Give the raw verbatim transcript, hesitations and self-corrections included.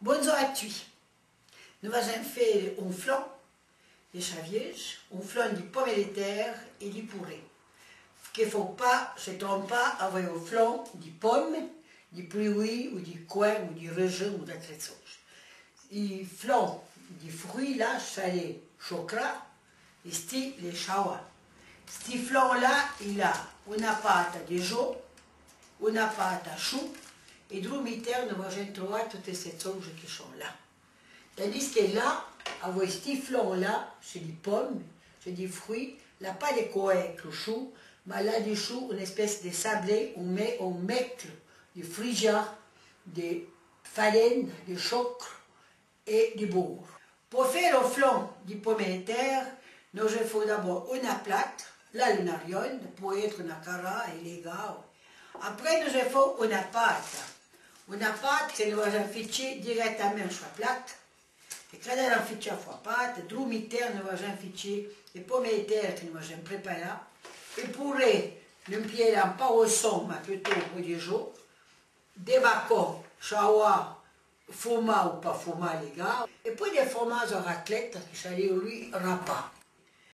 Bondzor a tui. No vajin fére oun flon de chavièje, oun flon di pome de tère é di pouré. Que fô pa se tronpâ avoué o flon di pome, di priouí ou di coin ou di rejin ou d'atre tsoje. I flon di fruí la, chalé chocra, é sti le chawa. Sti flon la, il a ona pata de jo, ona pata chou, é dru mitèn no vajin troâ tote se tsoje que son la. Tandis que la, avoué sti flon la, se di pome, se di fruí, l'a pa de coin que chou, ma l'a di chou ona espèce de sablé, oun mé-, oun mèclo de frijia, de farèna, de chocro é de bouro. Po fére o flon di pome de tère, no je fô d'abor ona plata, la l'ona riona, po étre ona cara é légâ. Apré no je fô ona pata. Ona pata que no vajin fichê dirèctamin su a plata. É can l'an fichâ fô a pata, dru mitèn no vajin fichê e pome de tère que no vajin préparâ. É pouré, no emplèyeràn pa o son, ma plutôt o de jo, de bacon, chawa, fomâ ou pa fomâ, légâ. É pouì de fromazo a raclette, que chalé lui rapâ.